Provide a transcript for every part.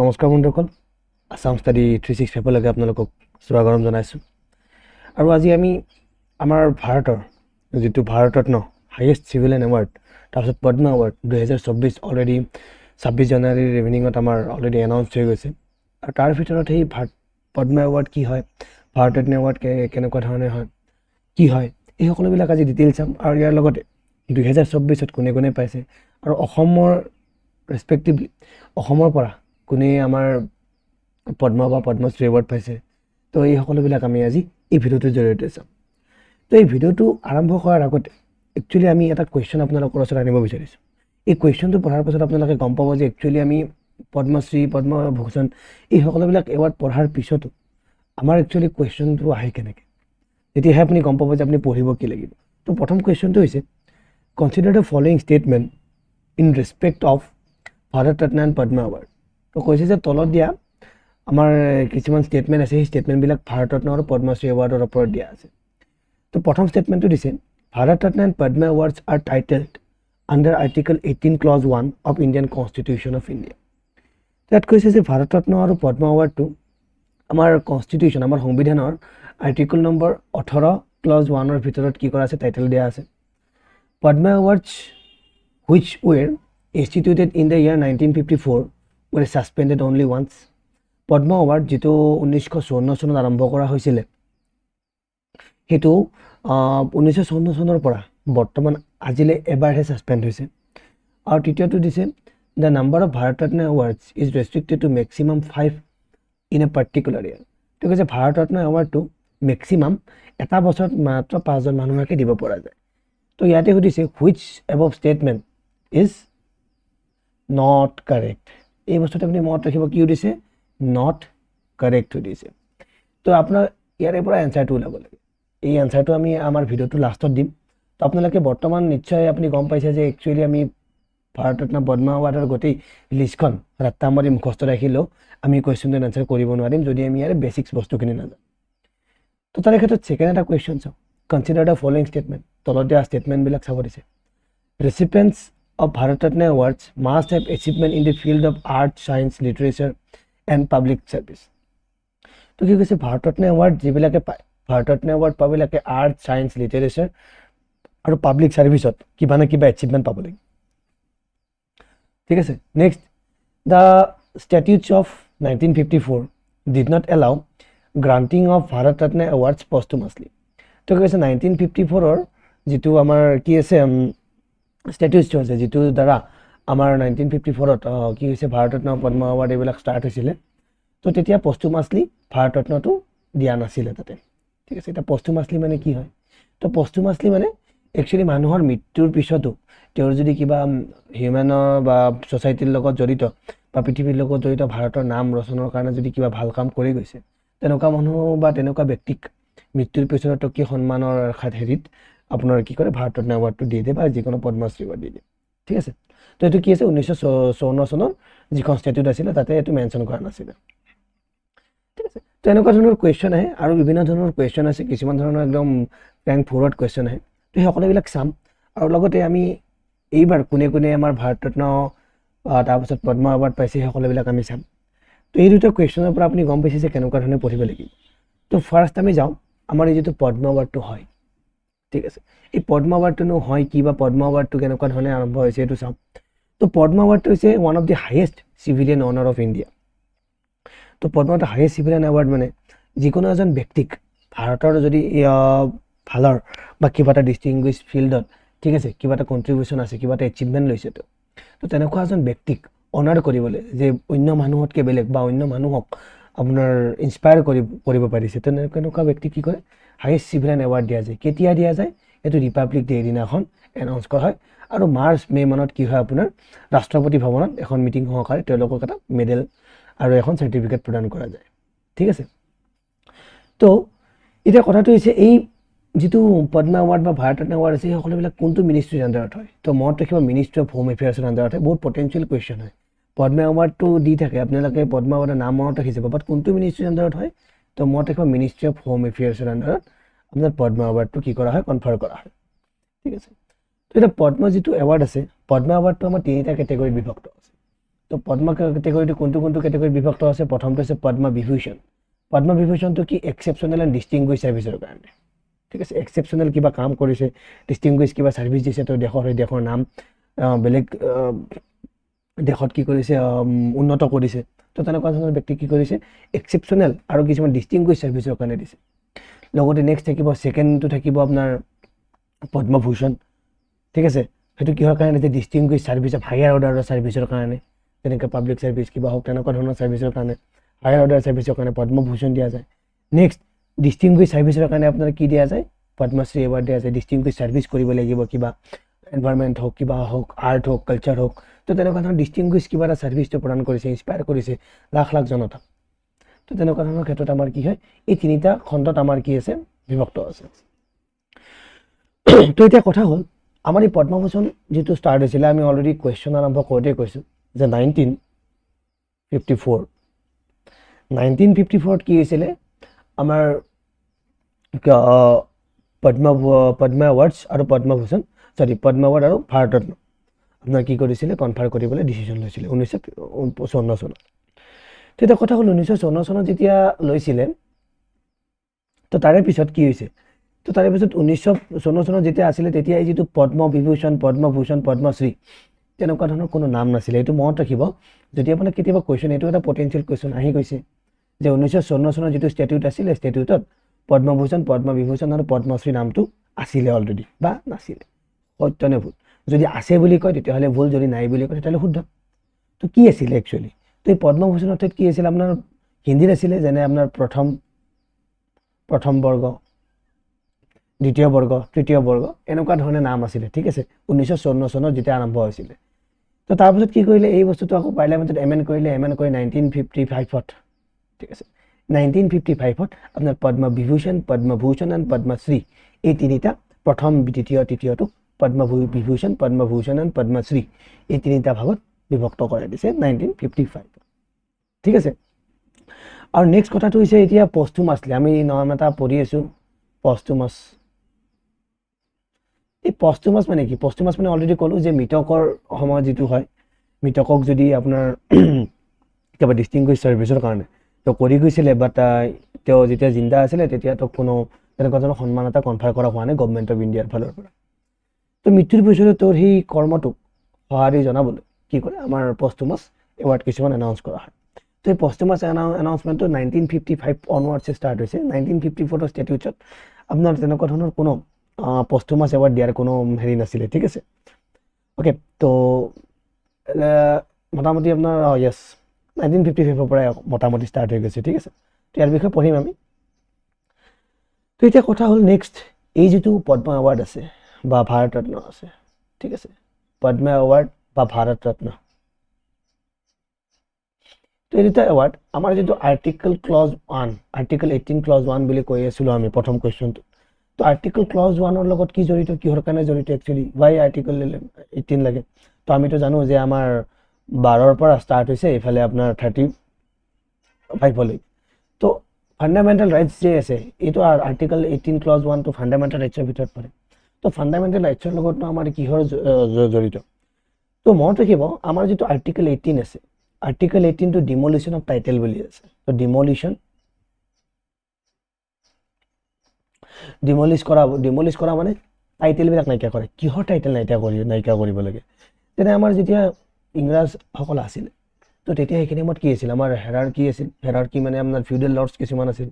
নমস্কাৰ বন্ধুসকল, আছাম ষ্টাডি 365লৈকে আপোনালোকক স্বাগতম জনাইছোঁ। আৰু আজি আমি আমাৰ ভাৰতৰ যিটো ভাৰতৰত্ন, হায়েষ্ট চিভিলিয়ান এৱাৰ্ড, তাৰপিছত পদ্ম এৱাৰ্ড 2024 অলৰেডি 26 জানুৱাৰীৰ ইভিনিঙত আমাৰ অলৰেডি এনাউন্স হৈ গৈছে। আৰু তাৰ ভিতৰত সেই পদ্ম এৱাৰ্ড কি হয়, ভাৰতৰত্ন এৱাৰ্ড কেনেকুৱা ধৰণে হয়, কি হয়, এই সকলোবিলাক আজি ডিটেইলছ চাম। আৰু ইয়াৰ লগতে 2024ত কোনে কোনে পাইছে আৰু অসমৰ ৰেচপেক্টিভলি অসমৰ পৰা কোনে আমাৰ পদ্ম বা পদ্মশ্ৰী এৱাৰ্ড পাইছে, তো এই সকলোবিলাক আমি আজি এই ভিডিঅ'টোৰ জৰিয়তে চাম। তো এই ভিডিঅ'টো আৰম্ভ কৰাৰ আগতে একচুৱেলি আমি এটা কুৱেশ্যন আপোনালোকৰ ওচৰত আনিব বিচাৰিছোঁ। এই কুৱেশ্যনটো পঢ়াৰ পাছত আপোনালোকে গম পাব যে একচুৱেলি আমি পদ্মশ্ৰী, পদ্মভূষণ এই সকলোবিলাক এৱাৰ্ড পঢ়াৰ পিছতো আমাৰ একচুৱেলি কুৱেশ্যনটো আহে কেনেকৈ। তেতিয়াহে আপুনি গম পাব যে আপুনি পঢ়িব কি লাগিব। তো প্ৰথম কুৱেশ্যনটো হৈছে, "Consider the following statement in respect of Bharat Ratna and Padma Award." তো কৈছে যে তলত দিয়া আমাৰ কিছুমান ষ্টেটমেণ্ট আছে, সেই ষ্টেটমেণ্টবিলাক ভাৰত ৰত্ন আৰু পদ্মশ্ৰী এৱাৰ্ডৰ ওপৰত দিয়া আছে। তো প্ৰথম ষ্টেটমেণ্টটো দিছে, "Bharat Ratna and Padma Awards are titled under Article 18 clause 1 of Indian Constitution of India." ইয়াত কৈছে যে ভাৰত ৰত্ন আৰু পদ্ম এৱাৰ্ডটো আমাৰ কনষ্টিটিউশ্যন, আমাৰ সংবিধানৰ আৰ্টিকল নম্বৰ 18 ক্লজ 1ৰ ভিতৰত কি কৰা আছে, টাইটেল দিয়া আছে। "Padma Awards, which were instituted in the year 1954, were suspended only once." Padma award যিটো 1954 চনত আৰম্ভ কৰা হৈছিলে, সেইটো 1954 চনৰ পৰা বৰ্তমান আজিলৈ এবাৰহে ছাছপেণ্ড হৈছে। আৰু তৃতীয়টো দিছে, "The number of Bharat Ratna awards is restricted to maximum five in a particular year." তো কৈছে ভাৰত ৰত্ন এৱাৰ্ডটো মেক্সিমাম এটা বছৰত মাত্ৰ পাঁচজন মানুহকে দিব পৰা যায়। তো ইয়াতে সুধিছে, "Which above statement is not correct?" এই বস্তুটো আপুনি মনত ৰাখিব। কি সুধিছে? Not correct সুধিছে। তো আপোনাৰ ইয়াৰে পৰা এনচাৰটো ওলাব লাগে। এই এনচাৰটো আমি আমাৰ ভিডিঅ'টো লাষ্টত দিম। তো আপোনালোকে বৰ্তমান নিশ্চয় আপুনি গম পাইছে যে একচুৱেলি আমি ভাৰত ৰত্ন, পদ্ম এৱাৰ্ডৰ গোটেই লিষ্টখন ৰাত্তা মাৰি মুখস্থ ৰাখিলেও আমি কুৱেশ্যন এনচাৰ কৰিব নোৱাৰিম, যদি আমি ইয়াৰে বেচিক্স বস্তুখিনি নাজানো। তো তাৰে ক্ষেত্ৰত ছেকেণ্ড এটা কুৱেশ্যন চাওঁ। "Consider the following statement." তলত দিয়া ষ্টেটমেণ্টবিলাক চাব দিছে। "Recipients of Bharat Ratna awards must have achievement in the field of art, science, literature and public service." তো কি কৈছে? ভাৰত ৰত্ন এৱাৰ্ড যিবিলাকে পায়, Bharat Ratna award পোৱাবিলাকে art, science, literature আৰু পাব্লিক ছাৰ্ভিচত কিবা না কিবা এচিভমেণ্ট পাব লাগিব। ঠিক আছে। Next, "The statutes of 1954 did not allow granting of Bharat Ratna awards posthumously." তো কি কৈছে? 1954ৰ যিটো আমাৰ কি আছে, ষ্টেটিউটছটো আছে, যিটো দ্বাৰা আমাৰ 1954ত কি হৈছে, ভাৰত ৰত্ন, পদ্ম এৱাৰ্ড এইবিলাক ষ্টাৰ্ট হৈছিলে, তো তেতিয়া পষ্টুমাছলি ভাৰত ৰত্নটো দিয়া নাছিলে তাতে। ঠিক আছে। এতিয়া পষ্টুমাছলি মানে কি হয়? তো পষ্টুমাছলি মানে একচুৱেলি মানুহৰ মৃত্যুৰ পিছতো তেওঁৰ যদি কিবা হিউমেনৰ বা ছ'চাইটিৰ লগত জড়িত বা পৃথিৱীৰ লগত জড়িত, ভাৰতৰ নাম ৰচনৰ কাৰণে যদি কিবা ভাল কাম কৰি গৈছে, তেনেকুৱা মানুহ বা তেনেকুৱা ব্যক্তিক মৃত্যুৰ পিছতো কি সন্মানৰ হেৰিত আপোনাৰ কি কৰে, ভাৰত ৰত্ন এৱাৰ্ডটো দি দিয়ে বা যিকোনো পদ্মশ্ৰী এৱাৰ্ড দি দিয়ে। ঠিক আছে। তো এইটো কি আছে, 1954 চনৰ যিখন ষ্টেটুট আছিলে, তাতে এইটো মেনশ্যন কৰা নাছিলে। ঠিক আছে। তো এনেকুৱা ধৰণৰ কুৱেশ্যন আহে আৰু বিভিন্ন ধৰণৰ কুৱেশ্যন আছে। কিছুমান ধৰণৰ একদম ৰেংক ফ'ৰত কুৱেশ্যন আহে। তো সেই সকলোবিলাক চাম আৰু লগতে আমি এইবাৰ কোনে কোনে আমাৰ ভাৰত ৰত্ন, তাৰপাছত পদ্ম এৱাৰ্ড পাইছে, সেই সকলোবিলাক আমি চাম। তো এই দুটা কুৱেশ্যনৰ পৰা আপুনি গম পাইছে যে কেনেকুৱা ধৰণে পঢ়িব লাগিব। তো ফাৰ্ষ্ট আমি যাওঁ আমাৰ এই যিটো পদ্ম এৱাৰ্ডটো হয়, ঠিক আছে, এই পদ্ম এৱাৰ্ডটোনো হয় কি বা পদ্ম এৱাৰ্ডটো কেনেকুৱা ধৰণে আৰম্ভ হৈছে, এইটো চাওঁ। তো পদ্ম এৱাৰ্ডটো হৈছে one of the highest civilian honour of India. তো পদ্ম এটা হায়েষ্ট চিভিলিয়ান এৱাৰ্ড, মানে যিকোনো এজন ব্যক্তিক ভাৰতৰ যদি ভালৰ বা কিবা এটা ডিষ্টিংগুইছ ফিল্ডত, ঠিক আছে, কিবা এটা কণ্ট্ৰিবিউশ্যন আছে, কিবা এটা এচিভমেণ্ট লৈছে, তো তেনেকুৱা এজন ব্যক্তিক অনাৰ কৰিবলৈ যে অন্য মানুহতকৈ বেলেগ বা অন্য মানুহক আপোনাৰ ইনস্পায়াৰ কৰিব পাৰিছে, তেনেকুৱা এনেকুৱা ব্যক্তিক কি কৰে, হায়েষ্ট চিভিলিয়ান এৱাৰ্ড দিয়া যায়। কেতিয়া দিয়া যায়? এইটো ৰিপাব্লিক ডে দিনাখন এনাউন্স কৰা হয়। আৰু মাৰ্চ মে' মানত কি হয়, আপোনাৰ ৰাষ্ট্ৰপতি ভৱনত এখন মিটিং সহকাৰে তেওঁলোকক এটা মেডেল আৰু এখন চাৰ্টিফিকেট প্ৰদান কৰা যায়। ঠিক আছে। তো এতিয়া কথাটো হৈছে, এই যিটো পদ্মা এৱাৰ্ড বা ভাৰত ৰত্ন এৱাৰ্ড আছে, সেই সকলোবিলাক কোনটো মিনিষ্ট্ৰীৰ আণ্ডাৰত হয়? তো মনত ৰাখিব, মিনিষ্ট্ৰী অফ হোম এফেয়াৰ্ছৰ আণ্ডাৰত হয়। বহুত পটেঞ্চিয়েল কুৱেশ্যন হয়। পদ্মা এৱাৰ্ডটো দি থাকে, আপোনালোকে পদ্মা এৱাৰ্ডৰ নাম মনত ৰাখি যাব, বাট কোনটো মিনিষ্ট্ৰীৰ আণ্ডাৰত হয়? তো মনত ৰাখিব, মিনিষ্ট্ৰী অফ হোম এফেয়াৰ্ছৰ আণ্ডাৰত আপোনাৰ পদ্মা এৱাৰ্ডটো কি কৰা হয়, কনফাৰ কৰা হয়। ঠিক আছে। তো এতিয়া পদ্ম যিটো এৱাৰ্ড আছে, পদ্মা এৱাৰ্ডটো আমাৰ তিনিটা কেটেগৰীত বিভক্ত আছে। তো পদ্ম কেটেগৰীটো কোনটো কোনটো কেটেগৰীত বিভক্ত আছে? প্ৰথমটো হৈছে পদ্ম বিভূষণ। পদ্ম বিভূষণটো কি? এক্সেপশ্যনেল এণ্ড ডিষ্টিংগুইছ ছাৰ্ভিচৰ কাৰণে, ঠিক আছে। এক্সেপশ্যনেল কিবা কাম কৰিছে, ডিষ্টিংগুইছ কিবা ছাৰ্ভিচ দিছে, তো দেশৰ হৈ দেশৰ নাম বেলেগ দেশত কি কৰিছে, উন্নত কৰিছে, তো তেনেকুৱা ধৰণৰ ব্যক্তিক কি কৰিছে, এক্সেপশ্যনেল আৰু কিছুমান ডিষ্টিংগুইছ ছাৰ্ভিচৰ কাৰণে দিছে। লগতে নেক্সট থাকিব, ছেকেণ্ডটো থাকিব আপোনাৰ পদ্মভূষণ, ঠিক আছে। সেইটো কিহৰ কাৰণে দিছে? ডিষ্টিংগুইছ ছাৰ্ভিচ অফ হায়াৰ অৰ্ডাৰৰ ছাৰ্ভিচৰ কাৰণে, যেনেকৈ পাব্লিক ছাৰ্ভিচ কিবা হওক, তেনেকুৱা ধৰণৰ ছাৰ্ভিচৰ কাৰণে, হায়াৰ অৰ্ডাৰ ছাৰ্ভিচৰ কাৰণে পদ্মভূষণ দিয়া যায়। নেক্সট ডিষ্টিংগুইছ ছাৰ্ভিচৰ কাৰণে আপোনাৰ কি দিয়া যায়? পদ্মশ্ৰী এৱাৰ্ড দিয়া যায়। ডিষ্টিংগুইছ ছাৰ্ভিচ কৰিব লাগিব, কিবা এনভাইৰমেণ্ট হওক, কিবা হওক, আৰ্ট হওক, কালচাৰ হওক, তো তেনেকুৱা ধৰণৰ ডিষ্টিংগুইছ কিবা এটা ছাৰ্ভিচটো প্ৰদান কৰিছে, ইনস্পায়াৰ কৰিছে লাখ লাখ জনতা, তো তেনেকুৱা ধৰণৰ ক্ষেত্ৰত আমাৰ কি হয়, এই তিনিটা খণ্ডত আমাৰ কি আছে, বিভক্ত আছে। তো এতিয়া কথা হ'ল, আমাৰ এই পদ্মভূষণ যিটো ষ্টাৰ্ট হৈছিলে, আমি অলৰেডি কুৱেশ্যন আৰম্ভ কৰোঁতেই কৈছোঁ যে 1954, 1954ত কি হৈছিলে, আমাৰ পদ্ম পদ্ম এৱাৰ্ডছ আৰু পদ্মভূষণ, চৰি, পদ্ম এৱাৰ্ড আৰু ভাৰতৰত্ন আপোনাৰ কি কৰিছিলে, কনফাৰ কৰিবলৈ ডিচিশ্যন লৈছিলে 1954 চনত। তেতিয়া কথা হ'ল, 1954 চনত যেতিয়া লৈছিলে, তো তাৰে পিছত কি হৈছে? তো তাৰে পিছত 1954 চনত যেতিয়া আছিলে, তেতিয়া এই যিটো পদ্মবিভূষণ, পদ্মভূষণ, পদ্মশ্ৰী তেনেকুৱা ধৰণৰ কোনো নাম নাছিলে। এইটো মনত ৰাখিব, যদি আপোনাক কেতিয়াবা কুৱেশ্যন, এইটো এটা পটেঞ্চিয়েল কুৱেশ্যন আহি গৈছে যে 1954 চনৰ যিটো ষ্টেটিউট আছিলে, ষ্টেটিউটত পদ্মভূষণ, পদ্মবিভূষণ আৰু পদ্মশ্ৰী নামটো আছিলে অলৰেডি বা নাছিলে, সত্য নে ভুল? যদি আছে বুলি কয় তেতিয়াহ'লে ভুল, যদি নাই বুলি কয় তেতিয়াহ'লে শুদ্ধ। তো কি আছিলে একচুৱেলি? তো এই পদ্মভূষণৰ ঠাইত কি আছিলে আপোনাৰ, হিন্দীত আছিলে, যেনে আপোনাৰ প্ৰথম বৰ্গ, দ্বিতীয় বৰ্গ, তৃতীয় বৰ্গ, এনেকুৱা ধৰণে নাম আছিলে, ঠিক আছে, 1954 চনত যেতিয়া আৰম্ভ হৈছিলে। তো তাৰপিছত কি কৰিলে, এই বস্তুটো আকৌ পাৰ্লিয়ামেণ্টত এমেণ্ড কৰিলে। এমেণ্ড কৰি 1955ত, ঠিক আছে, 1955ত আপোনাৰ পদ্মবিভূষণ, পদ্মভূষণ এণ্ড পদ্মশ্ৰী, এই তিনিটা, প্ৰথম, দ্বিতীয়, তৃতীয়টো পদ্মবিভূষণ, পদ্মভূষণ এণ্ড পদ্মশ্ৰী, এই তিনিটা ভাগত বিভক্ত কৰাই দিছে 1955, ঠিক আছে। আৰু নেক্সট কথাটো হৈছে, এতিয়া পষ্টুমাছলি আমি নাম এটা পঢ়ি আছোঁ, পষ্টুমাছ। এই পষ্টুমাছ মানে কি? পষ্টুমাছ মানে অলৰেডি ক'লোঁ যে মৃতকৰ সময়ত যিটো হয়, মৃতকক যদি আপোনাৰ কিবা ডিষ্টিংগুইছ ছাৰ্ভিচৰ কাৰণে তেওঁ কৰি গৈছিলে, বাট তেওঁ যেতিয়া জিন্দা আছিলে তেতিয়া তেওঁক কোনো তেনেকুৱা ধৰণৰ সন্মান এটা কনফাৰ কৰা হোৱা নাই গভমেণ্ট অফ ইণ্ডিয়াৰ ফালৰ পৰা, তো মৃত্যুৰ পিছতে তেওঁৰ সেই কৰ্মটোক সঁহাৰি জনাবলৈ কি কৰে, আমাৰ পষ্টুমাছ এৱাৰ্ড কিছুমান এনাউন্স কৰা হয়। তো এই পষ্টুমাছ এনাউন্সমেণ্টটো 1955 অনৱাৰ্ডছে ষ্টাৰ্ট হৈছে। 1954ৰ ষ্টেটিউটত আপোনাৰ তেনেকুৱা ধৰণৰ কোনো পষ্টুমাছ এৱাৰ্ড দিয়াৰ কোনো হেৰি নাছিলে, ঠিক আছে, অ'কে। তো মোটামুটি আপোনাৰ য়েছ, 1955ৰ পৰাই মোটামুটি ষ্টাৰ্ট হৈ গৈছে, ঠিক আছে। তো ইয়াৰ বিষয়ে পঢ়িম আমি। তো এতিয়া কথা হ'ল নেক্সট, এই যিটো পদ্ম এৱাৰ্ড আছে বা ভাৰত ৰত্ন আছে, ঠিক আছে, পদ্ম এৱাৰ্ড বা ভাৰত ৰত্ন, তো এই দুটা এৱাৰ্ড আমাৰ যিটো article clause 1, article 18 clause 1 বুলি কৈ আছিলোঁ আমি প্ৰথম কুৱেশ্যনটো, তো আৰ্টিকল ক্লজ 1ৰ লগত কি জড়িত, কিহৰ কাৰণে জড়িত একচুৱেলি, ৱাই আৰ্টিকল 18 লাগে? তো আমিতো জানো যে আমাৰ 12ৰ পৰা ষ্টাৰ্ট হৈছে, এইফালে আপোনাৰ 35লৈ। তো ফাণ্ডামেণ্টেল ৰাইটছ যে আছে, এইটো আৰ্টিকল 18 ক্লজ 1টো ফাণ্ডামেণ্টেল ৰাইটছৰ ভিতৰত পৰে। তো ফাণ্ডামেণ্টেল ৰাইটছৰ লগতনো আমাৰ কিহৰ জড়িত? তো মনত ৰাখিব, আমাৰ যিটো আৰ্টিকল 18 আছে, আৰ্টিকল 18টো ডিমলিশ্যন অফ টাইটেল বুলি আছে। তো ডিমলিছ কৰা মানে টাইটেলবিলাক নাইকিয়া কৰে। কিহৰ টাইটেল নাইকিয়া কৰিব লাগে? যেনে আমাৰ যেতিয়া ইংৰাজসকল আছিলে, তো তেতিয়া সেইখিনি সময়ত কি আছিল, আমাৰ হেৰাৰ কি আছিল, হেৰাৰ কি মানে আপোনাৰ ফিউডেল লৰ্ডছ কিছুমান আছিল,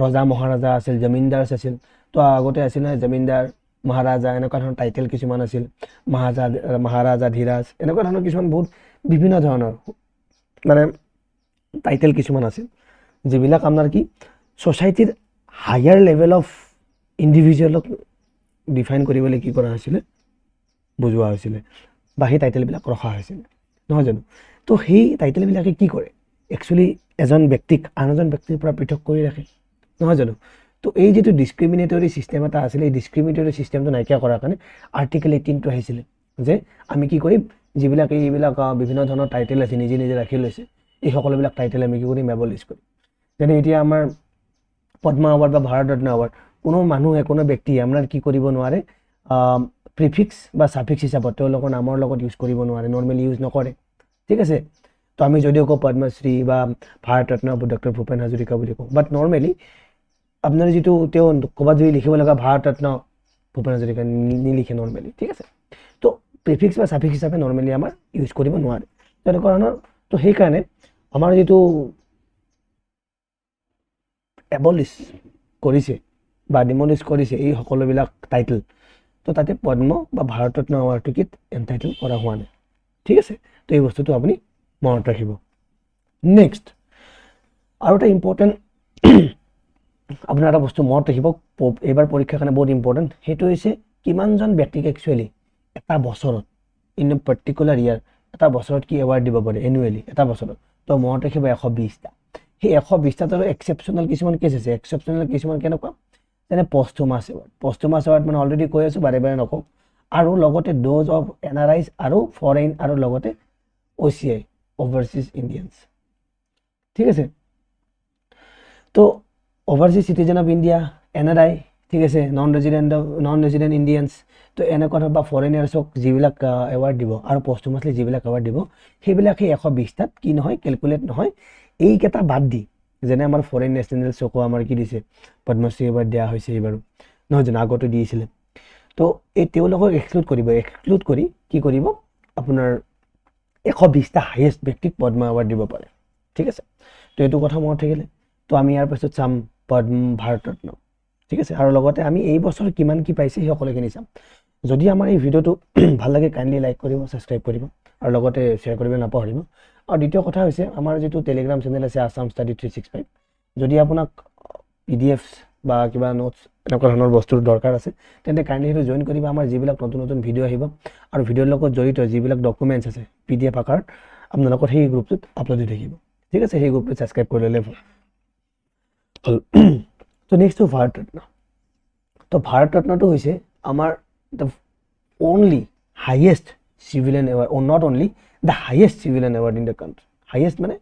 ৰজা মহাৰাজা আছিল, জমিনদাৰ্ছ আছিল। তো আগতে আছিল নহয় জমিনদাৰ, মহাৰাজা, এনেকুৱা ধৰণৰ টাইটেল কিছুমান আছিল, মহাৰাজা ধীৰাজ, এনেকুৱা ধৰণৰ কিছুমান বহুত বিভিন্ন ধৰণৰ মানে টাইটেল কিছুমান আছিল, যিবিলাক আপোনাৰ কি ছ'চাইটিৰ হায়াৰ লেভেল অফ ইণ্ডিভিজুৱেলক ডিফাইন কৰিবলৈ কি কৰা হৈছিলে, বুজোৱা হৈছিলে বা সেই টাইটেলবিলাক ৰখা হৈছিলে, নহয় জানো? তো সেই টাইটেলবিলাকে কি কৰে, একচুৱেলি এজন ব্যক্তিক আন এজন ব্যক্তিৰ পৰা পৃথক কৰি ৰাখে, নহয় জানো? তো এই যিটো ডিছক্ৰিমিনেটৰী ছিষ্টেম এটা আছিলে, এই ডিছক্ৰিমিনেটৰী ছিষ্টেমটো নাইকিয়া কৰাৰ কাৰণে আৰ্টিকেল 18টো আহিছিলে, যে আমি কি কৰিম, যিবিলাক এইবিলাক বিভিন্ন ধৰণৰ টাইটেল আছে নিজে নিজে ৰাখি লৈছে, এই সকলোবিলাক টাইটেল আমি কি কৰিম, এবলিছ কৰিম। যেনে এতিয়া আমাৰ পদ্ম এৱাৰ্ড বা ভাৰত ৰত্ন এৱাৰ্ড, কোনো মানুহে, কোনো ব্যক্তিয়ে আপোনাৰ কি কৰিব নোৱাৰে, প্ৰিফিক্স বা ছাফিক্স হিচাপত তেওঁলোকৰ নামৰ লগত ইউজ কৰিব নোৱাৰে, নৰ্মেলি ইউজ নকৰে, ঠিক আছে। তো আমি যদিও কওঁ পদ্মশ্ৰী বা ভাৰতৰত্ন ডক্টৰ ভূপেন হাজৰিকা বুলি কওঁ, বাট নৰ্মেলি আপোনাৰ যিটো তেওঁ ক'ৰবাত যদি লিখিব লগা ভাৰতৰত্ন ভূপেন হাজৰিকা নিলিখে নৰ্মেলি, ঠিক আছে? তো প্ৰিফিক্স বা ছাফিক্স হিচাপে নৰ্মেলি আমাৰ ইউজ কৰিব নোৱাৰে তেনেকুৱা ধৰণৰ। তো সেইকাৰণে আমাৰ যিটো এবলিছ কৰিছে বা ডিমলিছ কৰিছে এই সকলোবিলাক টাইটেল, তো তাতে পদ্ম বা ভাৰতৰত্ন এৱাৰ্ডটো কি এনটাইটেল কৰা হোৱা নাই, ঠিক আছে? তো এই বস্তুটো আপুনি মনত ৰাখিব। নেক্সট আৰু এটা ইম্পৰ্টেণ্ট আপোনাৰ এটা বস্তু মনত ৰাখিব, এইবাৰ পৰীক্ষাৰ কাৰণে বহুত ইম্পৰ্টেণ্ট, সেইটো হৈছে কিমানজন ব্যক্তিক একচুৱেলি এটা বছৰত, ইন এ পাৰ্টিকুলাৰ ইয়াৰ, এটা বছৰত কি এৱাৰ্ড দিব পাৰে এনুৱেলি এটা বছৰত। তো মনত ৰাখিব 120টা। সেই 120টাতো এক্সেপশ্যনেল কিছুমান কেছ আছে। এক্সেপশ্যনেল কিছুমান কেনেকুৱা? যেনে পষ্টুমাছ এৱাৰ্ড। পষ্টুমাছ এৱাৰ্ড মানে অলৰেডি কৈ আছোঁ, বাৰে বাৰে নকওঁ। আৰু লগতে those of NRIs আৰু ফৰেইন আৰু লগতে অ'চিআই, অভাৰচিজ ইণ্ডিয়ানছ, ঠিক আছে? তো overseas citizen of India, NRI, ঠিক আছে, নন ৰেজিডেণ্ট ইণ্ডিয়ানছ, তো এনেকুৱা ধৰণৰ বা ফৰেইনাৰ্ছক যিবিলাক এৱাৰ্ড দিব আৰু পষ্টুমাছলি যিবিলাক এৱাৰ্ড দিব, সেইবিলাক সেই 120টাত কি নহয়, কেলকুলেট নহয়। এইকেইটা বাদ দি, যেনে আমাৰ ফৰেইন নেশ্যনেলছকো আমাৰ কি দিছে, পদ্মশ্ৰী এৱাৰ্ড দিয়া হৈছে এইবাৰো, নহয় জানো? আগতো দিছিলে। তো এই তেওঁলোকক এক্সক্লুড কৰিব, এক্সক্লুড কৰি কি কৰিব, আপোনাৰ 120টা হাইয়েষ্ট ব্যক্তিক পদ্ম এৱাৰ্ড দিব পাৰে, ঠিক আছে? তো এইটো কথা মনত থাকিলে। তো আমি ইয়াৰ পাছত চাম পদ্ম ভাৰতৰত্ন, ঠিক আছে? আৰু লগতে আমি এই বছৰ কিমান কি পাইছে সেই সকলোখিনি চাম। যদি আমাৰ এই ভিডিঅ'টো ভাল লাগে, কাইণ্ডলি লাইক কৰিব, ছাবস্ক্ৰাইব কৰিব আৰু লগতে শ্বেয়াৰ কৰিব নাপাহৰিব। আৰু দ্বিতীয় কথা হৈছে আমাৰ যিটো টেলিগ্ৰাম চেনেল আছে আছাম ষ্টাডি 365, যদি আপোনাক পিডিএফ বা কিবা নোটছ এনেকুৱা ধৰণৰ বস্তুৰ দৰকাৰ আছে, তেন্তে কাইণ্ডলি সেইটো জইন কৰিব। আমাৰ যিবিলাক নতুন নতুন ভিডিঅ' আহিব আৰু ভিডিঅ'ৰ লগত জড়িত যিবিলাক ডকুমেণ্টছ আছে পিডিএফ আকাৰত আপোনালোকৰ সেই গ্ৰুপটোত আপলোড হৈ থাকিব, ঠিক আছে? সেই গ্ৰুপটোত ছাবস্ক্ৰাইব কৰি ল'লে হ'ল। তো নেক্সটটো ভাৰতৰত্ন। তো ভাৰতৰত্নটো হৈছে আমাৰ the only highest civilian award, not only the highest civilian award in the country. Highest মানে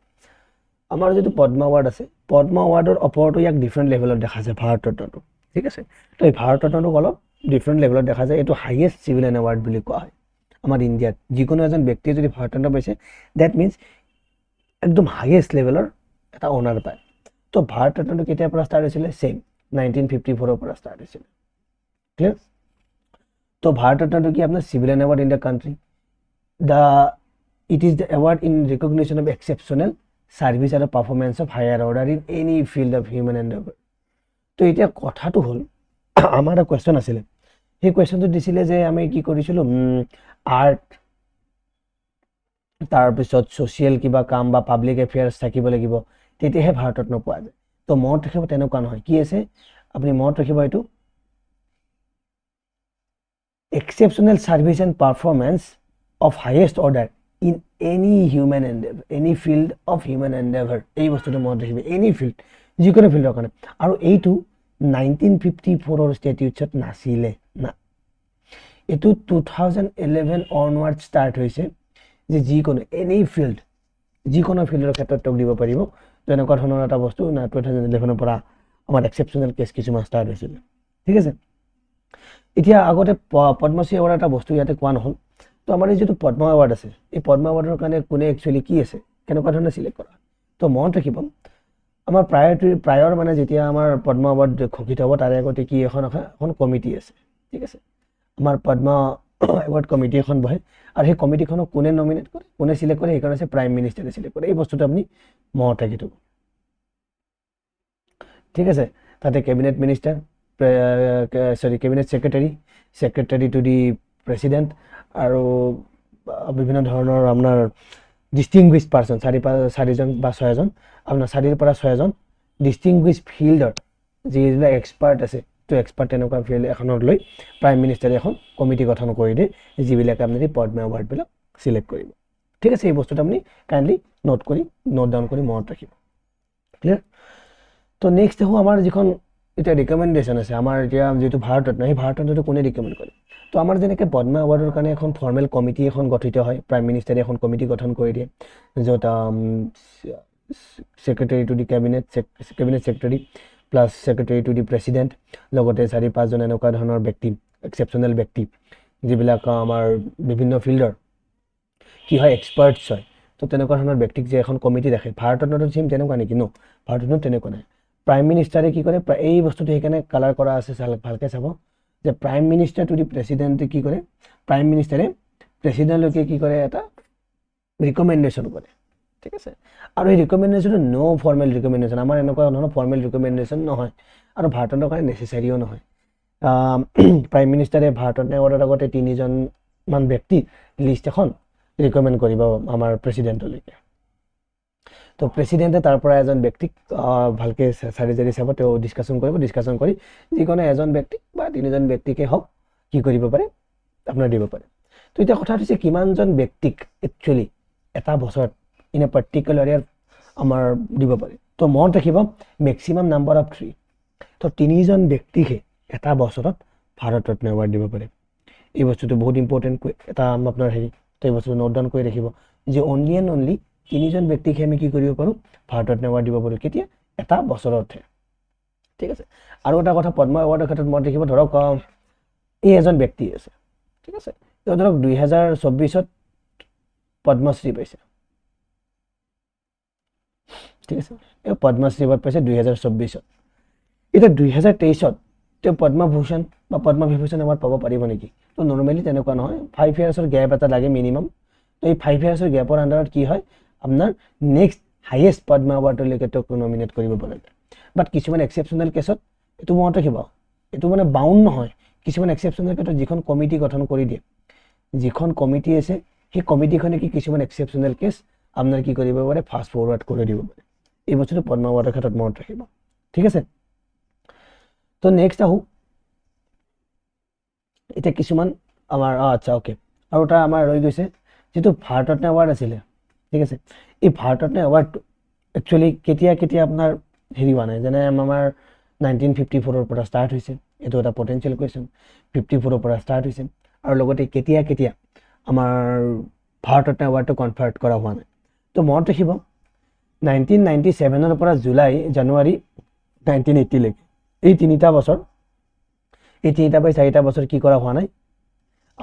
আমাৰ যিটো পদ্ম এৱাৰ্ড আছে, পদ্ম এৱাৰ্ডৰ ওপৰতো ইয়াক ডিফাৰেণ্ট লেভেলত দেখা যায় ভাৰতৰত্নটো, ঠিক আছে? তো এই ভাৰতৰত্নটোক অলপ ডিফাৰেণ্ট লেভেলত দেখা যায়। এইটো হাইয়েষ্ট চিভিলিয়ান এৱাৰ্ড বুলি কোৱা হয় আমাৰ ইণ্ডিয়াত। যিকোনো এজন ব্যক্তিয়ে যদি ভাৰতৰত্ন পাইছে, that means একদম হাইয়েষ্ট লেভেলৰ এটা অনাৰ পায়। তো ভাৰতৰত্নটো কেতিয়াৰ পৰা ষ্টাৰ্ট হৈছিলে? ছেইম 1954ৰ পৰা ষ্টাৰ্ট হৈছিলে, ক্লিয়াৰ? তো ভাৰতৰত্নটো কি আপোনাৰ civilian award in the country. It is the award in recognition of exceptional service আৰু performance of higher order in any field of human endeavour. তো এতিয়া কথাটো হ'ল, আমাৰ এটা কুৱেশ্যন আছিলে, সেই কুৱেশ্যনটো দিছিলে যে আমি কি কৰিছিলোঁ, আৰ্ট, তাৰপিছত ছ'চিয়েল কিবা কাম বা পাব্লিক এফেয়াৰ্ছ থাকিব লাগিব, তেতিয়াহে ভাৰতৰত্ন পোৱা যায়। তো মনত ৰাখিব, তেনেকুৱা নহয়। কি আছে আপুনি মনত ৰাখিব, এইটো exceptional service and performance of highest order in any human endeavour, any field of human endeavour. এই বস্তুটো মনত ৰাখিব, এনি ফিল্ড, যিকোনো ফিল্ডৰ কাৰণে। আৰু এইটো 1954ৰ ষ্টেটিউটছত নাছিলে না, এইটো 2011 অনৱাৰ্ড ষ্টাৰ্ট হৈছে যে যিকোনো এনি ফিল্ড, যিকোনো ফিল্ডৰ ক্ষেত্ৰত তেওঁক দিব পাৰিব। তেনেকুৱা ধৰণৰ এটা বস্তু 2011ৰ পৰা আমাৰ এক্সেপশ্যনেল কেছ কিছুমান ষ্টাৰ্ট হৈছিলে, ঠিক আছে? এতিয়া আগতে পদ্মশ্ৰী এৱাৰ্ড এটা বস্তু ইয়াতে কোৱা নহ'ল। তো আমাৰ এই যিটো পদ্ম এৱাৰ্ড আছে, এই পদ্ম এৱাৰ্ডৰ কাৰণে কোনে একচুৱেলি কি আছে, কেনেকুৱা ধৰণে চিলেক্ট কৰা? তো মনত ৰাখিব, আমাৰ প্ৰায়ৰ মানে যেতিয়া আমাৰ পদ্ম এৱাৰ্ড ঘোষিত হ'ব, তাৰে আগতে কি এখন এখন কমিটি আছে, ঠিক আছে? আমাৰ পদ্ম এৱাৰ্ড কমিটি এখন বহে আৰু সেই কমিটিখনক কোনে নমিনেট কৰে, কোনে চিলেক্ট কৰে? সেইকাৰণে হৈছে প্ৰাইম মিনিষ্টাৰে চিলেক্ট কৰে। এই বস্তুটো আপুনি মনত ৰাখি থ'ব, ঠিক আছে? তাতে cabinet minister, sorry, cabinet secretary, secretary to the president আৰু বিভিন্ন ধৰণৰ আপোনাৰ ডিষ্টিংগুইছ পাৰ্চন চাৰি পাঁচ চাৰিজন বা ছয়জন, আপোনাৰ চাৰিৰ পৰা ছয়জন ডিষ্টিংগুইছ ফিল্ডৰ যিবিলাক এক্সপাৰ্ট আছে, তো এক্সপাৰ্ট তেনেকুৱা ফিল্ড এখনত লৈ প্ৰাইম মিনিষ্টাৰে এখন কমিটি গঠন কৰি দিয়ে, যিবিলাকে আপুনি পদ্ম এৱাৰ্ডবিলাক চিলেক্ট কৰিব, ঠিক আছে? এই বস্তুটো আপুনি কাইণ্ডলি নোট ডাউন কৰি মনত ৰাখিব, ক্লিয়াৰ? তো নেক্সট দেখোঁ আমাৰ যিখন এতিয়া ৰিকমেণ্ডেশ্যন আছে, আমাৰ এতিয়া যিটো ভাৰতৰত্ন, সেই ভাৰতৰত্নটো কোনে ৰিকমেণ্ড কৰে? তো আমাৰ যেনেকৈ পদ্ম এৱাৰ্ডৰ কাৰণে এখন ফৰ্মেল কমিটি এখন গঠিত হয়, প্ৰাইম মিনিষ্টাৰে এখন কমিটি গঠন কৰি দিয়ে, য'ত secretary to the cabinet, cabinet secretary plus secretary to the president, লগতে চাৰি পাঁচজন এনেকুৱা ধৰণৰ ব্যক্তি, এক্সেপশ্যনেল ব্যক্তি, যিবিলাক আমাৰ বিভিন্ন ফিল্ডৰ কি হয়, এক্সপাৰ্টছ হয়। তো তেনেকুৱা ধৰণৰ ব্যক্তিক যে এখন কমিটি ৰাখে, ভাৰতৰত্নটো চেম তেনেকুৱা নেকি? ন, ভাৰতৰত্ন তেনেকুৱা নাই। প্ৰাইম মিনিষ্টাৰে কি কৰে? এই বস্তুটো সেইকাৰণে কালাৰ কৰা আছে, ভালকৈ চাব যে প্ৰাইম মিনিষ্টাৰ টু the প্ৰেচিডেণ্টে কি কৰে? প্ৰাইম মিনিষ্টাৰে প্ৰেচিডেণ্টলৈকে কি কৰে? এটা ৰিকমেণ্ডেশ্যন কৰে, ঠিক আছে? আৰু এই ৰিকমেণ্ডেশ্যনটো ন' ফৰ্মেল ৰিকমেণ্ডেশ্যন, আমাৰ এনেকুৱা ধৰণৰ ফৰ্মেল ৰিকমেণ্ডেশ্যন নহয় আৰু ভাৰতৰ কাৰণে নেচেচাৰীও নহয়। প্ৰাইম মিনিষ্টাৰে ভাৰতৰত্ন এৱাৰ্ডৰ আগতে তিনিজনমান ব্যক্তি লিষ্ট এখন ৰিকমেণ্ড কৰিব আমাৰ প্ৰেচিডেণ্টলৈকে। তো প্ৰেচিডেণ্টে তাৰ পৰা এজন ব্যক্তিক ভালকৈ চাৰি চাৰি চাব, তেওঁ ডিছকাশ্যন কৰিব। ডিছকাশ্যন কৰি যিকোনো এজন ব্যক্তিক বা তিনিজন ব্যক্তিকে হওক কি কৰিব পাৰে? আপোনাৰ দিব পাৰে। তো এতিয়া কথা হৈছে, কিমানজন ব্যক্তিক একচুৱেলি এটা বছৰত ইন এ পাৰ্টিকুলাৰ ইয়াৰ আমাৰ দিব পাৰে? তো মনত ৰাখিব, মেক্সিমাম নাম্বাৰ অফ থ্ৰী। তো তিনিজন ব্যক্তিকহে এটা বছৰত ভাৰত ৰত্ন এৱাৰ্ড দিব পাৰে। এই বস্তুটো বহুত ইম্পৰ্টেণ্ট এটা আপোনাৰ হেৰি। তো এই বস্তুটো নোট ডাউন কৰি ৰাখিব যে অনলি এণ্ড অনলি তিনিজন ব্যক্তিকহে আমি কি কৰিব পাৰোঁ? ভাৰত ৰত্ন এৱাৰ্ড দিব পাৰোঁ। কেতিয়া? এটা বছৰতহে, ঠিক আছে? আৰু এটা কথা পদ্ম এৱাৰ্ডৰ ক্ষেত্ৰত মনত ৰাখিব। ধৰক এই এজন ব্যক্তি আছে, ঠিক আছে? তেওঁ ধৰক 2024ত পদ্মশ্ৰী পাইছে, ঠিক আছে? এই পদ্মশ্ৰী এৱাৰ্ড পাইছে 2024ত। এতিয়া 2023ত তেওঁ পদ্মভূষণ বা পদ্মবিভূষণ এৱাৰ্ড পাব পাৰিব নেকি? তো নৰ্মেলি তেনেকুৱা নহয়, 5 ইয়াৰ্ছৰ গেপ এটা লাগে মিনিমাম। তো এই 5 ইয়াৰ্ছৰ গেপৰ আণ্ডাৰত কি হয়? আপোনাৰ নেক্সট হাইয়েষ্ট পদ্ম এৱাৰ্ডলৈকে তেওঁক নমিনেট কৰিব পৰা যায়। বাট কিছুমান এক্সেপশ্যনেল কেছত, এইটো মনত ৰাখিব, এইটো মানে বাউণ্ড নহয়। কিছুমান এক্সেপশ্যনেল ক্ষেত্ৰত যিখন কমিটি গঠন কৰি দিয়ে, যিখন কমিটি আছে, সেই কমিটিখনে কি কিছুমান এক্সেপশ্যনেল কেছ আপোনাৰ কি কৰিব পাৰে? ফাষ্ট ফৰৱাৰ্ড কৰি দিব পাৰে। এই বস্তুটো পদ্ম এৱাৰ্ডৰ ক্ষেত্ৰত মনত ৰাখিব, ঠিক আছে? তো নেক্সট আহোঁ। এতিয়া কিছুমান আমাৰ আচ্ছা, অ'কে, আৰু এটা আমাৰ ৰৈ গৈছে, যিটো ভাৰতৰত্ন এৱাৰ্ড আছিলে, ঠিক আছে? এই ভাৰতৰত্ন এৱাৰ্ডটো একচুৱেলি কেতিয়া কেতিয়া আপোনাৰ হেৰি হোৱা নাই? যেনে আমাৰ 1954ৰ পৰা ষ্টাৰ্ট হৈছে। এইটো এটা পটেঞ্চিয়েল কুৱেশ্যন। 54ৰ পৰা ষ্টাৰ্ট হৈছে আৰু লগতে কেতিয়া কেতিয়া আমাৰ ভাৰতৰত্ন এৱাৰ্ডটো কনফাৰ্ট কৰা হোৱা নাই? তো মনত ৰাখিব, 1997ৰ পৰা জুলাই জানুৱাৰী 1980লৈকে এই তিনিটা বছৰ, এই তিনিটা বাই চাৰিটা বছৰ কি কৰা হোৱা নাই?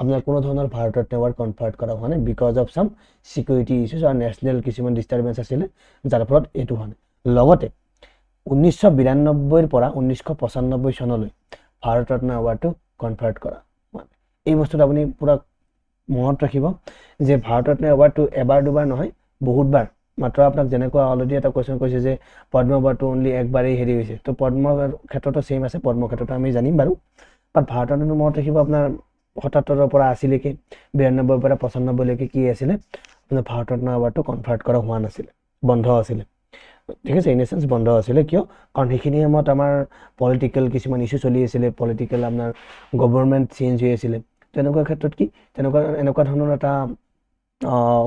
আপোনাৰ কোনো ধৰণৰ ভাৰতৰত্ন এৱাৰ্ড কনফাৰ্ট কৰা হোৱা নাই because of some security issues আৰু নেশ্যনেল কিছুমান ডিষ্টাৰ্বেঞ্চ আছিলে, যাৰ ফলত এইটো হোৱা নাই। লগতে 1992ৰ পৰা 1995 চনলৈ ভাৰতৰত্ন এৱাৰ্ডটো কনফাৰ্ট কৰা হোৱা নাই। এই বস্তুটো আপুনি পূৰা মনত ৰাখিব যে ভাৰতৰত্ন এৱাৰ্ডটো এবাৰ দুবাৰ নহয়, বহুতবাৰ। মাত্ৰ আপোনাক যেনেকুৱা অলৰেডি এটা কুৱেশ্যন কৈছে যে পদ্ম এৱাৰ্ডটো অনলি একবাৰেই হেৰি হৈছে, তো পদ্মৰ ক্ষেত্ৰতো ছেইম আছে। পদ্ম ক্ষেত্ৰতো আমি জানিম বাৰু, বাট ভাৰতৰত্নটো মনত ৰাখিব, আপোনাৰ 77ৰ পৰা 80লৈকে, 92ৰ পৰা 95লৈকে কি আছিলে? আপোনাৰ ভাৰতৰত্ন এৱাৰ্ডটো কনভাৰ্ট কৰা হোৱা নাছিলে, বন্ধ আছিলে, ঠিক আছে? ইন এ চেন্স বন্ধ আছিলে। কিয়? কাৰণ সেইখিনি সময়ত আমাৰ পলিটিকেল কিছুমান ইছ্যু চলি আছিলে, পলিটিকেল আপোনাৰ গভৰ্ণমেণ্ট চেঞ্জ হৈ আছিলে। তেনেকুৱা ক্ষেত্ৰত কি তেনেকুৱা এনেকুৱা ধৰণৰ এটা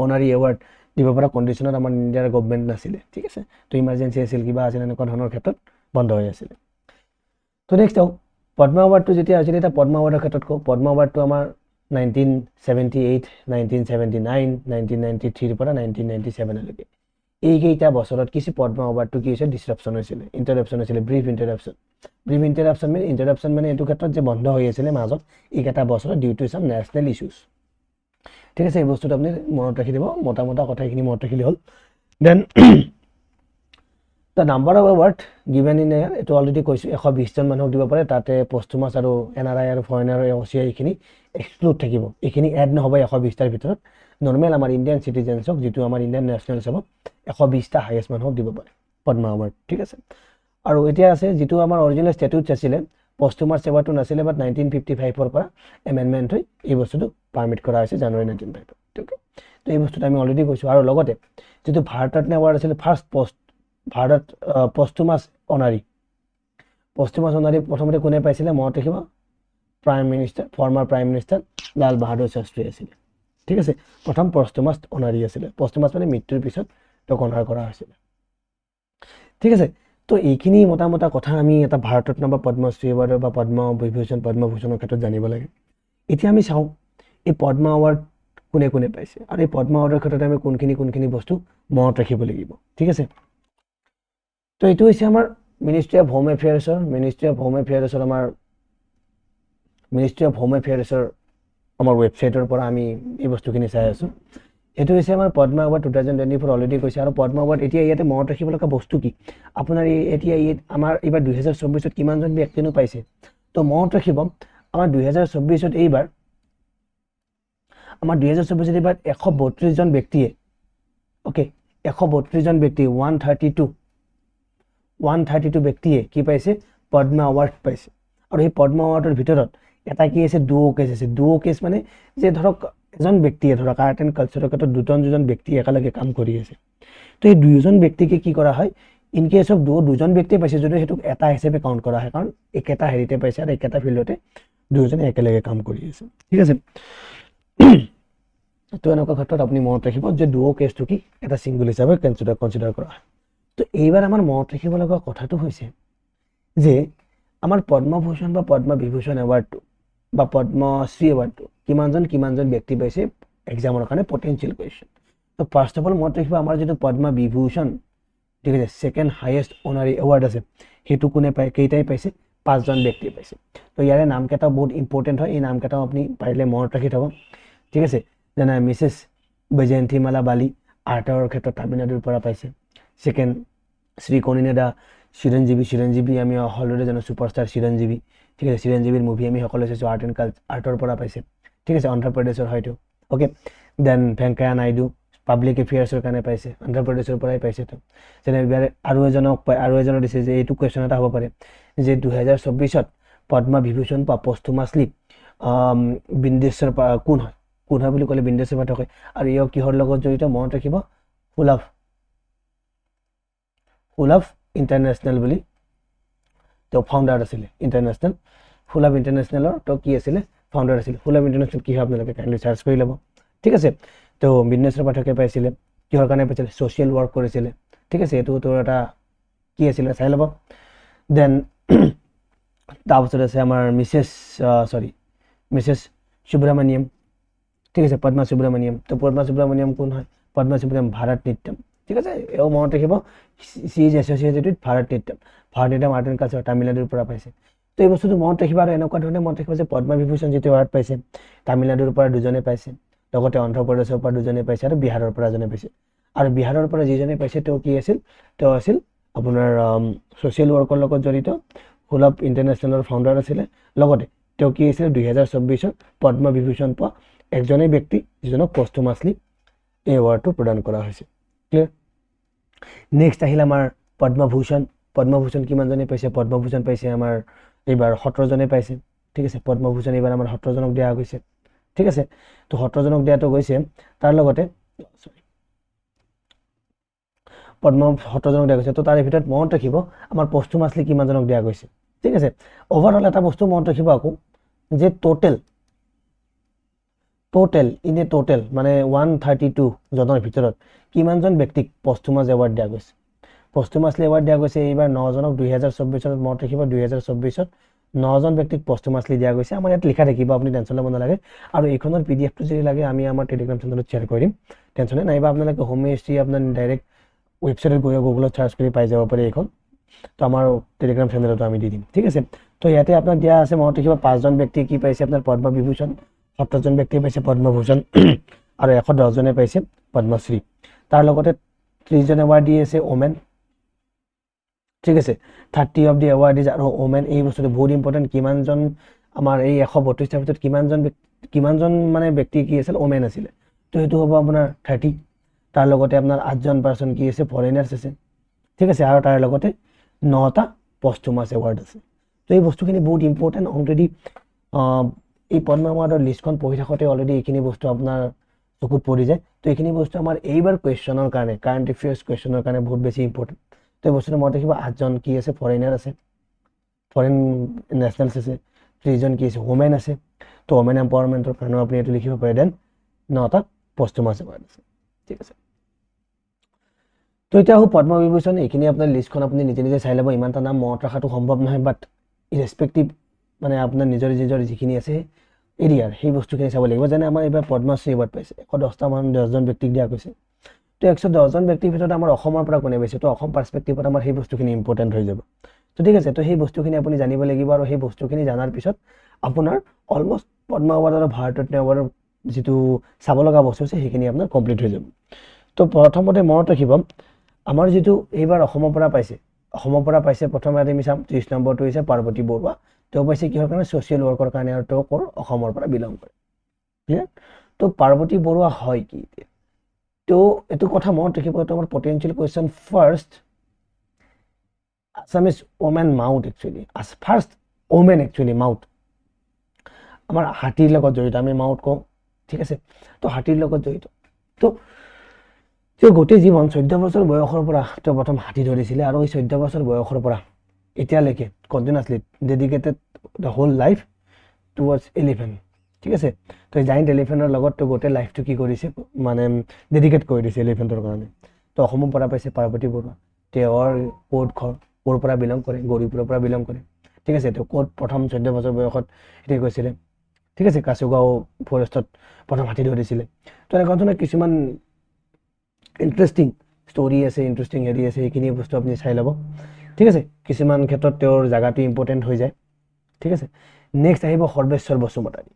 অনাৰী এৱাৰ্ড দিব পৰা কণ্ডিশ্যনত আমাৰ ইণ্ডিয়াৰ গভমেণ্ট নাছিলে, ঠিক আছে? তো ইমাৰ্জেঞ্চি আছিল, কিবা আছিল, এনেকুৱা ধৰণৰ ক্ষেত্ৰত বন্ধ হৈ আছিলে। তো নেক্সট আহোঁ। পদ্ম এৱাৰ্ডটো যেতিয়া হৈছিলে, এতিয়া পদ্ম এৱাৰ্ডৰ ক্ষেত্ৰত কওঁ, পদ্ম এৱাৰ্ডটো আমাৰ 1978, 1979, 1993ৰ পৰা 1997লৈকে এইকেইটা বছৰত কিছু পদ্ম এৱাৰ্ডটো কি হৈছে? ডিছৰাপশ্যন হৈছিলে, ইণ্টাৰাপশ্যন হৈছিলে, brief interruption. Brief interruption mean interruption মানে এইটো ক্ষেত্ৰত যে বন্ধ হৈ আছিলে মাজত এইকেইটা বছৰত due to some national issues, ঠিক আছে? এই বস্তুটো আপুনি মনত ৰাখি দিব। মোটা মোটা কথা এইখিনি মনত ৰাখিলে হ'ল। Then the number of award given in year, এইটো অলৰেডি কৈছোঁ, 120জন মানুহক দিব পাৰে। তাতে পষ্টুমাছ আৰু এনআৰআই আৰু ফৰেনাৰ, অ'চিআই এইখিনি এক্সক্লুড থাকিব, এইখিনি এড নহ'ব 120টাৰ ভিতৰত। নৰ্মেল আমাৰ ইণ্ডিয়ান চিটিজেনছক, যিটো আমাৰ ইণ্ডিয়ান নেশ্যনেলছ হ'ব, 120টা হায়েষ্ট মানুহক দিব পাৰে পদ্ম এৱাৰ্ড, ঠিক আছে? আৰু এতিয়া আছে যিটো আমাৰ অৰিজিনেল ষ্টেটুটছ আছিলে, পষ্টুমাছ এৱাৰ্ডটো নাছিলে, বাট 1955ৰ পৰা এমেণ্ডমেণ্ট হৈ এই বস্তুটো পাৰ্মিট কৰা হৈছে জানুৱাৰী 19 ফাইভত, ঠিক? তো এই বস্তুটো আমি অলৰেডি কৈছোঁ। আৰু লগতে যিটো ভাৰতৰত্ন এৱাৰ্ড আছিলে, ফাৰ্ষ্ট পষ্ট ভাৰত পষ্টুমাছ অনাৰী, পষ্টুমাছ অনাৰী প্ৰথমতে কোনে পাইছিলে? মনত ৰাখিব, prime minister, former prime minister Lal Bahadur Shastri আছিলে, ঠিক আছে? প্ৰথম পষ্টুমাছ অনাৰী আছিলে। পষ্টুমাছ মানে মৃত্যুৰ পিছত তেওঁক অনাৰ কৰা হৈছিলে, ঠিক আছে? তো এইখিনি মোটা মোটা কথা আমি এটা ভাৰতৰত্ন বা পদ্মশ্ৰী এৱাৰ্ডৰ বা পদ্ম বিভূষণ, পদ্মভূষণৰ ক্ষেত্ৰত জানিব লাগে। এতিয়া আমি চাওঁ এই পদ্ম এৱাৰ্ড কোনে কোনে পাইছে আৰু এই পদ্ম এৱাৰ্ডৰ ক্ষেত্ৰত আমি কোনখিনি কোনখিনি বস্তু মনত ৰাখিব লাগিব, ঠিক আছে? তো এইটো হৈছে আমাৰ মিনিষ্ট্ৰি অফ হোম এফেয়াৰ্ছৰ, মিনিষ্ট্ৰি অফ হোম এফেয়াৰ্ছৰ আমাৰ ৱেবছাইটৰ পৰা আমি এই বস্তুখিনি চাই আছোঁ। সেইটো হৈছে আমাৰ পদ্মা এৱাৰ্ড 2024 অলৰেডি কৈছে। আৰু পদ্মা এৱাৰ্ড এতিয়া ইয়াতে মনত ৰাখিব লগা বস্তু কি আপোনাৰ? এতিয়া ইয়াত আমাৰ এইবাৰ 2024ত কিমানজন ব্যক্তিনো পাইছে? তো মনত ৰাখিব, আমাৰ 2024ত এইবাৰ, আমাৰ 2024ত এইবাৰ 132জন ব্যক্তিয়ে, অ'কে, 132জন ব্যক্তি, 132, 132 ব্যক্তিয়ে কি পাইছে? পদ্মা এৱাৰ্ড পাইছে। আৰু সেই পদ্মা এৱাৰ্ডৰ ভিতৰত এটা কি আছে? ডুঅ' কেছ আছে। ডুঅ' কেছ মানে যে ধৰক এজন ব্যক্তিয়ে ধৰক আৰ্ট এণ্ড কালচাৰৰ ক্ষেত্ৰত দুজন ব্যক্তিয়ে একেলগে কাম কৰি আছে। তো এই দুয়োজন ব্যক্তিকে কি কৰা হয়? ইন কেছ অফ ডুঅ', দুজন ব্যক্তিয়ে পাইছে যদিও সেইটোক এটা হিচাপে কাউণ্ট কৰা হয়, কাৰণ একেটা হেৰিতে পাইছে আৰু একেটা ফিল্ডতে দুয়োজনে একেলগে কাম কৰি আছে, ঠিক আছে? তো এনেকুৱা ক্ষেত্ৰত আপুনি মনত ৰাখিব যে ডুঅ' কেছটো কি এটা ছিংগল হিচাপে কনচিডাৰ কৰা হয়। তো এইবাৰ আমাৰ মনত ৰাখিব লগা কথাটো হৈছে যে আমাৰ পদ্মভূষণ বা পদ্মবিভূষণ এৱাৰ্ডটো বা পদ্মশ্ৰী এৱাৰ্ডটো কিমানজন ব্যক্তি পাইছে, এক্সামৰ কাৰণে পটেঞ্চিয়েল কুৱেশ্যন। তো ফাৰ্ষ্ট অফ অল মনত ৰাখিব, আমাৰ যিটো পদ্মবিভূষণ, ঠিক আছে, ছেকেণ্ড হায়েষ্ট অনাৰী এৱাৰ্ড আছে, সেইটো কোনে পায়, কেইটাই পাইছে? পাঁচজন ব্যক্তিয়ে পাইছে। তো ইয়াৰে নামকেইটাও বহুত ইম্পৰ্টেণ্ট হয়। এই নামকেইটাও আপুনি পাৰিলে মনত ৰাখি থ'ব, ঠিক আছে? যেনে মিছেছ বৈজয়ন্তীমালা বালি, আৰ্টৰ ক্ষেত্ৰত তামিলনাডুৰ পৰা পাইছে। ছেকেণ্ড শ্ৰী কনিনেদা চিৰঞ্জীৱী। চিৰঞ্জীৱী আমি সকলোৰে জানো, ছুপাৰষ্টাৰ চিৰঞ্জীৱী, ঠিক আছে? চিৰঞ্জীৱীৰ মুভি আমি সকলোৱে চাইছোঁ। আৰ্ট এণ্ড কালচাৰ, আৰ্টৰ পৰা পাইছে, ঠিক আছে? অন্ধ্ৰপ্ৰদেশৰ হয়তো। Okay, then Venkaiah Naidu public এফেয়াৰ্ছৰ কাৰণে পাইছে, অন্ধ্ৰপ্ৰদেশৰ পৰাই পাইছে। তো যেনে ইয়াৰে আৰু এজনক পাই আৰু এজনক দিছে যে এইটো কুৱেশ্যন এটা হ'ব পাৰে যে 2024ত পদ্ম বিভূষণ বা পষ্টুমাছলি বিন্দেশ্বৰ কোন হয়? কোন হয় বুলি ক'লে বিন্দেশ্বৰ পাঠক হয়। আৰু এওঁ কিহৰ লগত জড়িত? মনত ৰাখিব, সুলভ সুলভ ইণ্টাৰনেশ্যনেল বুলি তেওঁ ফাউণ্ডাৰ আছিলে। ইণ্টাৰনেশ্যনেল, সুলভ ইণ্টাৰনেশ্যনেলৰ তেওঁ কি আছিলে? ফাউণ্ডাৰ আছিলে। সুলভ ইণ্টাৰনেশ্যনেল কি হয় আপোনালোকে কাইণ্ডলি চাৰ্চ কৰি ল'ব, ঠিক আছে? তো বিন্দেশ্বৰ পাঠকে পাইছিলে। কিহৰ কাৰণে পাইছিলে? ছ'চিয়েল ৱৰ্ক কৰিছিলে, ঠিক আছে? এইটো তোৰ এটা কি আছিলে চাই ল'ব। Then তাৰপিছত আছে আমাৰ মিছেছ, চৰি, মিছেছ সুব্ৰমণিয়ম, ঠিক আছে, পদ্মা সুব্ৰমণিয়ম। তো পদ্মা সুব্ৰমণিয়ম কোন হয়? পদ্মা সুব্ৰমণিয়ম ভাৰত নৃত্যম, ঠিক আছে? এওঁ মনত ৰাখিব, she is associated with Bharat Natyam. Bharat Natyam art and culture, তামিলনাডুৰ পৰা পাইছে। তো এই বস্তুটো মনত ৰাখিব। আৰু এনেকুৱা ধৰণে মনত ৰাখিব যে পদ্ম বিভূষণ যিটো এৱাৰ্ড পাইছে, তামিলনাডুৰ পৰা দুজনে পাইছে, লগতে অন্ধ্ৰপ্ৰদেশৰ পৰা দুজনে পাইছে আৰু বিহাৰৰ পৰা এজনে পাইছে। আৰু বিহাৰৰ পৰা যিজনে পাইছে তেওঁ কি আছিল? তেওঁ আছিল আপোনাৰ ছ'চিয়েল ৱৰ্কৰ লগত জড়িত, সুলভ ইণ্টাৰনেশ্যনেলৰ ফাউণ্ডাৰ আছিলে। লগতে তেওঁ কি আছিলে? 2024ৰ পদ্ম বিভূষণ পোৱা একজনেই ব্যক্তি যিজনক পষ্টুমাছলি এই এৱাৰ্ডটো প্ৰদান কৰা হৈছে। ক্লিয়াৰ? নেক্সট আহিল আমাৰ পদ্মভূষণ। পদ্মভূষণ কিমানজনে পাইছে? পদ্মভূষণ পাইছে আমাৰ এইবাৰ 17জনে পাইছে, ঠিক আছে? পদ্মভূষণ এইবাৰ আমাৰ 17জনক দিয়া গৈছে, ঠিক আছে? তো 17জনক দিয়াটো গৈছে। তাৰ লগতে, চৰি, পদ্ম 17জনক দিয়া গৈছে। তো তাৰে ভিতৰত মনত ৰাখিব, আমাৰ পষ্টুমাছলি কিমানজনক দিয়া গৈছে, ঠিক আছে? অভাৰঅল এটা বস্তু মনত ৰাখিব আকৌ যে total in a total মানে 132 জনৰ ভিতৰত কিমানজন ব্যক্তিক পষ্টুমাছ এৱাৰ্ড দিয়া গৈছে? পষ্টুমাছলি এৱাৰ্ড দিয়া গৈছে এইবাৰ নজনক 2024ত। মনত ৰাখিব, 2024ত নজন ব্যক্তিক পষ্টুমাছলি দিয়া গৈছে। আমাৰ ইয়াত লিখা থাকিব, আপুনি টেনশ্যন ল'ব নালাগে। আৰু এইখনৰ পিডিএফটো যদি লাগে, আমি আমাৰ টেলিগ্ৰাম চেনেলত শ্বেয়াৰ কৰি দিম, টেনশ্যনে নাইবা আপোনালোকে হোম মিনিষ্ট্ৰি আপোনাৰ ডাইৰেক্ট ৱেবছাইটত গৈ গুগলত চাৰ্চ কৰি পাই যাব পাৰে এইখন। তো আমাৰ টেলিগ্ৰাম চেনেলতো আমি দি দিম, ঠিক আছে? তো ইয়াতে আপোনাক দিয়া আছে, মনত ৰাখিব, পাঁচজন ব্যক্তিয়ে কি পাইছে আপোনাৰ পদ্মবিভূষণ, 17জন ব্যক্তিয়ে পাইছে পদ্মভূষণ আৰু 110জনে পাইছে পদ্মশ্ৰী। তাৰ লগতে 30জন এৱাৰ্ড দি আছে ওমেন, ঠিক আছে? 30 অফ the awardees আৰু ওমেন। এই বস্তুটো বহুত ইম্পৰ্টেণ্ট। কিমানজন আমাৰ এই 132টাৰ ভিতৰত কিমানজন মানে ব্যক্তি কি আছিল? ওমেন আছিলে। তো সেইটো হ'ব আপোনাৰ 30। তাৰ লগতে আপোনাৰ আঠজন পাৰ্চন কি আছে? ফৰেইনাৰ্ছ আছে, ঠিক আছে? আৰু তাৰ লগতে নটা পষ্টুমাছ এৱাৰ্ড আছে। তো এই বস্তুখিনি বহুত ইম্পৰ্টেণ্ট। অলৰেডি এই পদ্ম এৱাৰ্ডৰ লিষ্টখন পঢ়ি থাকোঁতে অলৰেডি এইখিনি বস্তু আপোনাৰ চকুত পৰি যায়। তো এইখিনি বস্তু আমাৰ এইবাৰ কুৱেশ্যনৰ কাৰণে, কাৰেণ্ট এফেয়াৰ্ছ কুৱেশ্যনৰ কাৰণে বহুত বেছি ইম্পৰ্টেণ্ট। তো এই বস্তুটো মনত ৰাখিব, আঠজন কি আছে? ফৰেইনাৰ আছে, ফৰেইন নেশ্যনেলছ আছে। 30জন কি আছে? ওমেন আছে। তো ওমেন এম্পাৱাৰমেণ্টৰ কাৰণেও আপুনি এইটো লিখিব পাৰে। Then নটা পষ্টুমাছ এৱাৰ্ড আছে, ঠিক আছে? তো এতিয়া আহোঁ পদ্মবিভূষণ। এইখিনি আপোনাৰ লিষ্টখন আপুনি নিজে নিজে চাই ল'ব। ইমানটা নাম মনত ৰখাটো সম্ভৱ নহয়, বাট ইৰেচপেক্টিভ মানে আপোনাৰ নিজৰ নিজৰ যিখিনি আছে এৰিয়াৰ সেই বস্তুখিনি চাব লাগিব। যেনে আমাৰ এইবাৰ পদ্মশ্ৰী এৱাৰ্ড পাইছে 110টামান, 10জন ব্যক্তিক দিয়া গৈছে। তো 110জন ব্যক্তিৰ ভিতৰত আমাৰ অসমৰ পৰা কোনে পাইছে? তো অসম পাৰ্চপেক্টিভত আমাৰ সেই বস্তুখিনি ইম্পৰ্টেণ্ট হৈ যাব। তো ঠিক আছে, তো সেই বস্তুখিনি আপুনি জানিব লাগিব আৰু সেই বস্তুখিনি জনাৰ পিছত আপোনাৰ অলমষ্ট পদ্ম এৱাৰ্ড আৰু ভাৰত ৰত্ন এৱাৰ্ডৰ যিটো চাব লগা বস্তু আছে, সেইখিনি আপোনাৰ কমপ্লিট হৈ যাব। তো প্ৰথমতে মনত ৰাখিব, আমাৰ যিটো এইবাৰ অসমৰ পৰা পাইছে, অসমৰ পৰা পাইছে, প্ৰথমে আমি চাম 30 নম্বৰটো হৈছে পাৰ্বতী বৰুৱা। তেওঁ পাইছে কিহৰ কাৰণে? ছ'চিয়েল ৱৰ্কৰ কাৰণে। আৰু তেওঁ ক'ৰ? অসমৰ পৰা বিলং কৰে। ক্লিয়াৰ? তো পাৰ্বতী বৰুৱা হয় কি এতিয়া? তেওঁ এইটো কথা মনত ৰাখিব, এইটো আমাৰ potential question. First Assamese woman mahout, actually first woman actually mahout, আমাৰ হাতীৰ লগত জড়িত, আমি মাউট কওঁ, ঠিক আছে? তো হাতীৰ লগত জড়িত। তো তেওঁ গোটেই জীৱন, 14 বছৰ বয়সৰ পৰা তেওঁ প্ৰথম হাতী ধৰিছিলে আৰু এই 14 বছৰ বয়সৰ পৰা এতিয়ালৈকে continuously dedicated the whole life towards elephant, ঠিক আছে? তো এই জাইণ্ট এলিফেণ্টৰ লগত তেওঁ গোটেই লাইফটো কি কৰিছে, মানে ডেডিকেট কৰি দিছে এলিফেণ্টৰ কাৰণে। তো অসমৰ পৰা পাইছে পাৰ্বতী বৰুৱা। তেওঁৰ ক'ত ঘৰ, ক'ৰ পৰা বিলং কৰে? গৌৰীপুৰৰ পৰা বিলং কৰে, ঠিক আছে? তেওঁ ক'ত প্ৰথম 14 বছৰ বয়সত এতিয়া গৈছিলে, ঠিক আছে? কাচুগাঁও ফৰেষ্টত প্ৰথম হাতী ধৰিছিলে। তো এনেকুৱা ধৰণৰ কিছুমান ইণ্টাৰেষ্টিং ষ্টৰি আছে, ইণ্টাৰেষ্টিং হেৰি আছে, সেইখিনি বস্তু আপুনি চাই ল'ব, ঠিক আছে? কিছুমান ক্ষেত্ৰত তেওঁৰ জেগাটো ইম্পৰ্টেণ্ট হৈ যায়, ঠিক আছে? নেক্সট আহিব সৰ্বেশ্বৰ বসুমতাৰী।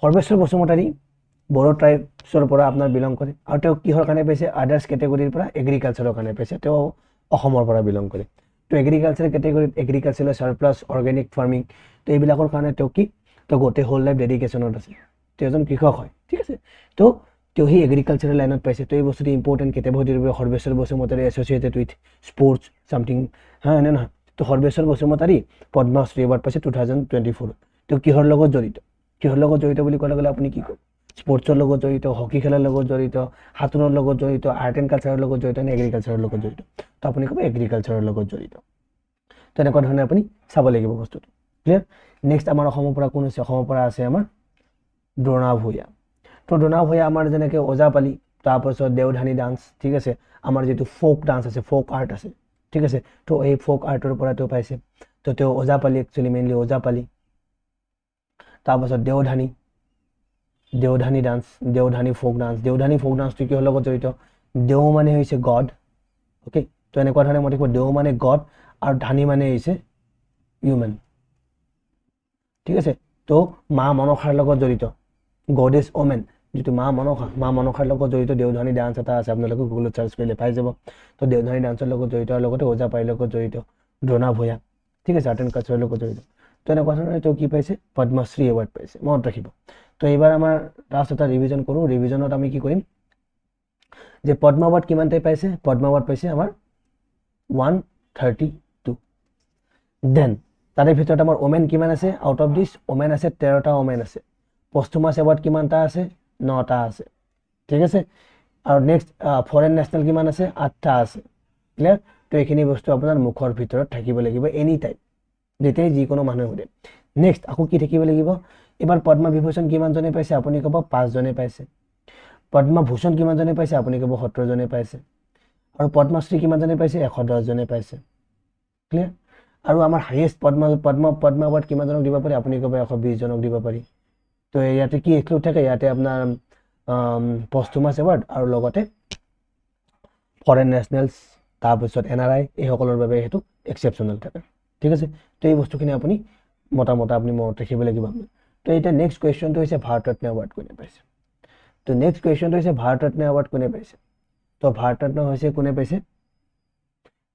সৰ্বেশ্বৰ বসুমতাৰী বড়ো ট্ৰাইবছৰ পৰা আপোনাৰ বিলং কৰে আৰু তেওঁ কিহৰ কাৰণে পাইছে? আদাৰ্ছ কেটেগৰীৰ পৰা এগ্ৰিকালচাৰৰ কাৰণে পাইছে। তেওঁ অসমৰ পৰা বিলং কৰে। তো এগ্ৰিকালচাৰ কেটেগৰীত এগ্ৰিকালচাৰৰ ছাৰপ্লাছ, অৰ্গেনিক ফাৰ্মিং, তো এইবিলাকৰ কাৰণে তেওঁ কি, তেওঁ গোটেই হোল লাইফ ডেডিকেশ্যনত আছে। তেওঁ এজন কৃষক হয়, ঠিক আছে? তো তেওঁ সেই এগ্ৰিকালচাৰেল লাইনত পাইছে। তো এই বস্তুটো ইম্পৰ্টেণ্ট, কেতিয়াবা সুধিব, Sarbeswar Basumatary associated with sports something, হা, হয়নে নহয়? তো সৰ্বেশ্বৰ বসুমতাৰী পদ্মশ্ৰী এৱাৰ্ড পাইছে 2024ত। তেওঁ কিহৰ লগত জড়িত? কিহৰ লগত জড়িত বুলি কোৱাৰ লগে আপুনি কি ক'ব? স্পৰ্টছৰ লগত জড়িত, হকী খেলাৰ লগত জড়িত, সাঁতোৰৰ লগত জড়িত, আৰ্ট এণ্ড কালচাৰৰ লগত জড়িত নে এগ্ৰিকালচাৰৰ লগত জড়িত? তো আপুনি ক'ব এগ্ৰিকালচাৰৰ লগত জড়িত। তেনেকুৱা ধৰণে আপুনি চাব লাগিব বস্তুটো। ক্লিয়াৰ? নেক্সট আমাৰ অসমৰ পৰা কোন আছে? অসমৰ পৰা আছে আমাৰ দ্ৰোণা ভূঞা। তো দ্ৰোণা ভূঞা আমাৰ যেনেকৈ ওজাপালি, তাৰপাছত দেওধানী ডান্স, ঠিক আছে? আমাৰ যিটো ফ'ক ডান্স আছে, ফ'ক আৰ্ট আছে, ঠিক আছে? তো এই ফ'ক আৰ্টৰ পৰা তেওঁ পাইছে। তো তেওঁ ওজাপালি, একচুৱেলি মেইনলি ওজাপালি, তাৰপাছত Deodhani, Deodhani dance, Deodhani folk dance. Deodhani folk ডান্সটো কিহৰ লগত জড়িত? দেও মানে হৈছে গড, অ'কে? তো এনেকুৱা ধৰণে মই দেখিব, দেও মানে গড আৰু ধানী মানে হৈছে হিউমেন, ঠিক আছে? তো মা মনসাৰ লগত জড়িত, গডেছ ওমেন যিটো মা মনসা, মা মনসাৰ লগত জড়িত দেওধানী ডান্স এটা আছে, আপোনালোকে গুগলত চাৰ্চ কৰিলে পাই যাব। তো দেওধানী ডান্সৰ লগত জড়িত আৰু লগতে ওজাপালিৰ লগত জড়িত দ্ৰোণা ভূঞা, ঠিক আছে? আৰ্ট এণ্ড কালচাৰৰ লগত জড়িত। তো এনেকুৱা ধৰণে তেওঁ কি পাইছে? পদ্মশ্ৰী এৱাৰ্ড পাইছে, মনত ৰাখিব। তো এইবাৰ আমাৰ লাষ্ট এটা ৰিভিজন কৰোঁ। ৰিভিজনত আমি কি কৰিম যে পদ্ম এৱাৰ্ড কিমানটাই পাইছে? পদ্ম এৱাৰ্ড পাইছে আমাৰ 132। Then তাৰে ভিতৰত আমাৰ ওমেন কিমান আছে? আউট অফ দিছ ওমেন আছে 13টা ওমেন আছে। পষ্টুমাছ এৱাৰ্ড কিমানটা আছে? নটা আছে, ঠিক আছে? আৰু নেক্সট ফৰেন নেশ্যনেল কিমান আছে? আঠটা আছে। ক্লিয়াৰ? তো এইখিনি বস্তু আপোনাৰ মুখৰ ভিতৰত থাকিব লাগিব এনি টাইম, যেতিয়াই যিকোনো মানুহে সোধে। নেক্সট আকৌ কি থাকিব লাগিব? এইবাৰ পদ্ম বিভূষণ কিমানজনে পাইছে? আপুনি ক'ব পাঁচজনে পাইছে। পদ্মভূষণ কিমানজনে পাইছে? আপুনি ক'ব 70জনে পাইছে। আৰু পদ্মশ্ৰী কিমানজনে পাইছে? 110জনে পাইছে। ক্লিয়াৰ? আৰু আমাৰ হাইয়েষ্ট পদ্ম পদ্ম পদ্ম এৱাৰ্ড কিমানজনক দিব পাৰি? আপুনি ক'ব 120জনক দিব পাৰি। তো ইয়াতে কি এক্সক্লুড থাকে? ইয়াতে আপোনাৰ পষ্টুমাছ এৱাৰ্ড আৰু লগতে ফৰেন নেশ্যনেলছ, তাৰপিছত এনআৰআই, এইসকলৰ বাবে সেইটো এক্সেপশ্যনেল থাকে, ঠিক আছে? তো এই বস্তুখিনি আপুনি মোটামুটি আপুনি মনত ৰাখিব লাগিব। তো এতিয়া নেক্সট কুৱেশ্যনটো হৈছে ভাৰত ৰত্ন এৱাৰ্ড কোনে পাইছে? তো নেক্সট কুৱেশ্যনটো হৈছে ভাৰত ৰত্ন এৱাৰ্ড কোনে পাইছে? তো ভাৰত ৰত্ন হৈছে কোনে পাইছে?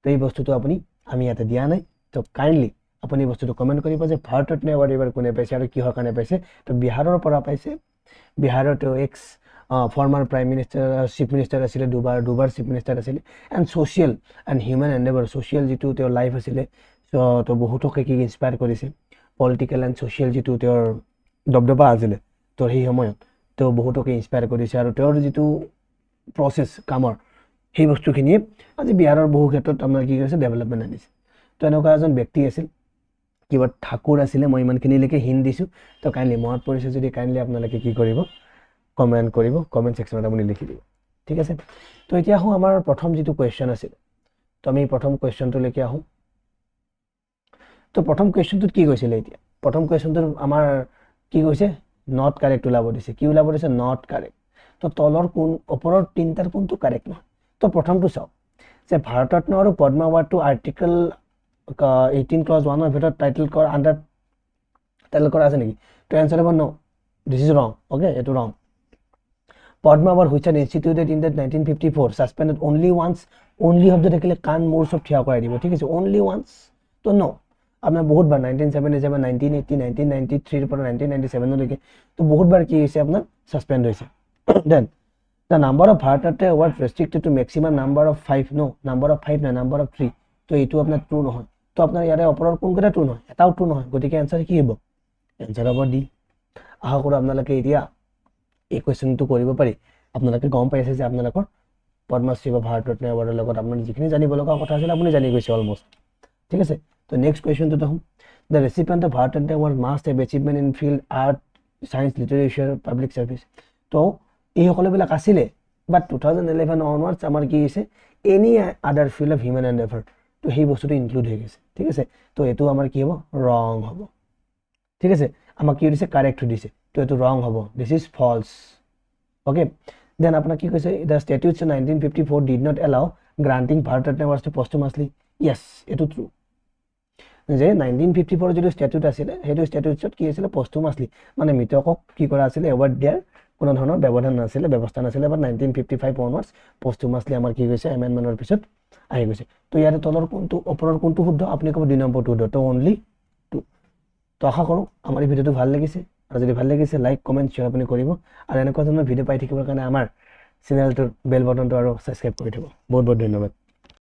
তো এই বস্তুটো আপুনি আমি ইয়াতে দিয়া নাই। তো কাইণ্ডলি আপুনি বস্তুটো কমেণ্ট কৰিব যে ভাৰত ৰত্ন এৱাৰ্ড এইবাৰ কোনে পাইছে আৰু কিহৰ কাৰণে পাইছে। তো বিহাৰৰ পৰা পাইছে। বিহাৰৰ তেওঁ ex former prime minister, chief minister আছিলে, দুবাৰ দুবাৰ চিফ মিনিষ্টাৰ আছিলে and social and human endeavour, social যিটো তেওঁৰ লাইফ আছিলে, তো বহুতকে কি ইনস্পায়াৰ কৰিছে। পলিটিকেল এণ্ড ছ'চিয়েল যিটো তেওঁৰ দবদবা আছিলে, তো সেই সময়ত তেওঁ বহুতকে ইনস্পায়াৰ কৰিছে আৰু তেওঁৰ যিটো প্ৰচেছ কামৰ, সেই বস্তুখিনিয়ে আজি বিহাৰৰ বহু ক্ষেত্ৰত আপোনাৰ কি কৰিছে, ডেভেলপমেণ্ট আনিছে। তো এনেকুৱা এজন ব্যক্তি আছিল, কিবা ঠাকুৰ আছিলে। মই ইমানখিনিলৈকে হিণ্ট দিছোঁ। তো কাইণ্ডলি মনত পৰিছে যদি কাইণ্ডলি আপোনালোকে কি কৰিব, কমেণ্ট কৰিব, কমেণ্ট ছেকশ্যনত আপুনি লিখি দিব, ঠিক আছে? তো এতিয়া আহোঁ আমাৰ প্ৰথম যিটো কুৱেশ্যন আছিল। তো আমি প্ৰথম কুৱেশ্যনটোলৈকে আহোঁ। তো প্ৰথম কুৱেশ্যনটোত কি কৈছিলে? এতিয়া প্ৰথম কুৱেশ্যনটোত আমাৰ কি কৈছে? Not correct ওলাব দিছে। কি ওলাব দিছে? Not correct. তো তলৰ কোন, ওপৰৰ তিনিটাৰ কোনটো কাৰেক্ট নহয়? তো প্ৰথমটো চাওক যে ভাৰত ৰত্ন আৰু পদ্ম এৱাৰ্ডটো আৰ্টিকল 18 ক্লজ 1ৰ ভিতৰত টাইটেল কৰা, আণ্ডাৰ টাইটেল কৰা আছে নেকি? তো এনচাৰ হ'ব ন। This is wrong, okay? এইটো wrong. Padma Award, which are instituted in the 1954, suspended only once. Only শব্দ থাকিলে কাণ মূৰ চব থিয় কৰাই দিব, ঠিক আছে? অনলি ওৱান্স তো ন' আপোনাৰ বহুত বাৰ 1977, 1980, 1993ৰ পৰা 1997লৈকে তো বহুত বাৰ কি হৈছে আপোনাৰ ছাছপেণ্ড হৈছে। Then the number of Bharat Ratna award restricted to maximum number of five. No, number of five নহয়, নাম্বাৰ অফ থ্ৰী। তো এইটো আপোনাৰ ট্ৰু নহয়। তো আপোনাৰ ইয়াৰে ওপৰৰ কোনকেইটা ট্ৰু নহয়? এটাও ট্ৰু নহয়। গতিকে এনচাৰ কি হ'ব? এনচাৰ হ'ব ডি। আশা কৰোঁ আপোনালোকে এতিয়া এই কুৱেশ্যনটো কৰিব পাৰি আপোনালোকে গম পাইছে যে আপোনালোকৰ পদ্মশ্ৰী বা ভাৰত ৰত্ন এৱাৰ্ডৰ লগত আপোনাৰ যিখিনি জানিব লগা কথা আছিল আপুনি জানি গৈছে অলমষ্ট, ঠিক আছে? তো নেক্সট কুৱেশ্যনটোত আহোঁ। The recipient of Bharat Ratna award must have achievement in field art, science, literature, public service. তো এই সকলোবিলাক আছিলে, but 2011 onwards আমাৰ কি হৈছে? Any other field of human endeavour. তো সেই বস্তুটো ইনক্লুড হৈ গৈছে, ঠিক আছে? তো এইটো আমাৰ কি হ'ব? ৰং হ'ব, ঠিক আছে? আমাক কি দিছে? কাৰেক্ট সুধিছে। তো এইটো ৰং হ'ব। This is false, okay? Then আপোনাক কি কৈছে? The statutes 1954 did not allow granting Bharat Ratna awards to posthumously. Yes, এইটো ট্ৰু যে 1954ৰ যিটো ষ্টেটুট আছিলে, সেইটো ষ্টেটুটছত কি আছিলে? পষ্টুমাছলি মানে মৃতকক কি কৰা আছিলে? এৱাৰ্ড দিয়াৰ কোনো ধৰণৰ ব্যৱধান নাছিলে, ব্যৱস্থা নাছিলে। But 1955 onwards posthumously আমাৰ কি হৈছে? এমেণ্ডমেণ্টৰ পিছত আহি গৈছে। তো ইয়াতে তলৰ কোনটো, ওপৰৰ কোনটো শুদ্ধ? আপুনি ক'ব দুই নম্বৰটো শুদ্ধ। তো অনলি টু। তো আশা কৰোঁ আমাৰ এই ভিডিঅ'টো ভাল লাগিছে আৰু যদি ভাল লাগিছে লাইক, কমেণ্ট, শ্বেয়াৰ আপুনি কৰিব আৰু এনেকুৱা ধৰণৰ ভিডিঅ' পাই থাকিবৰ কাৰণে আমাৰ চেনেলটোৰ বেল বটনটো আৰু ছাবস্ক্ৰাইব কৰি থ'ব। বহুত বহুত ধন্যবাদ।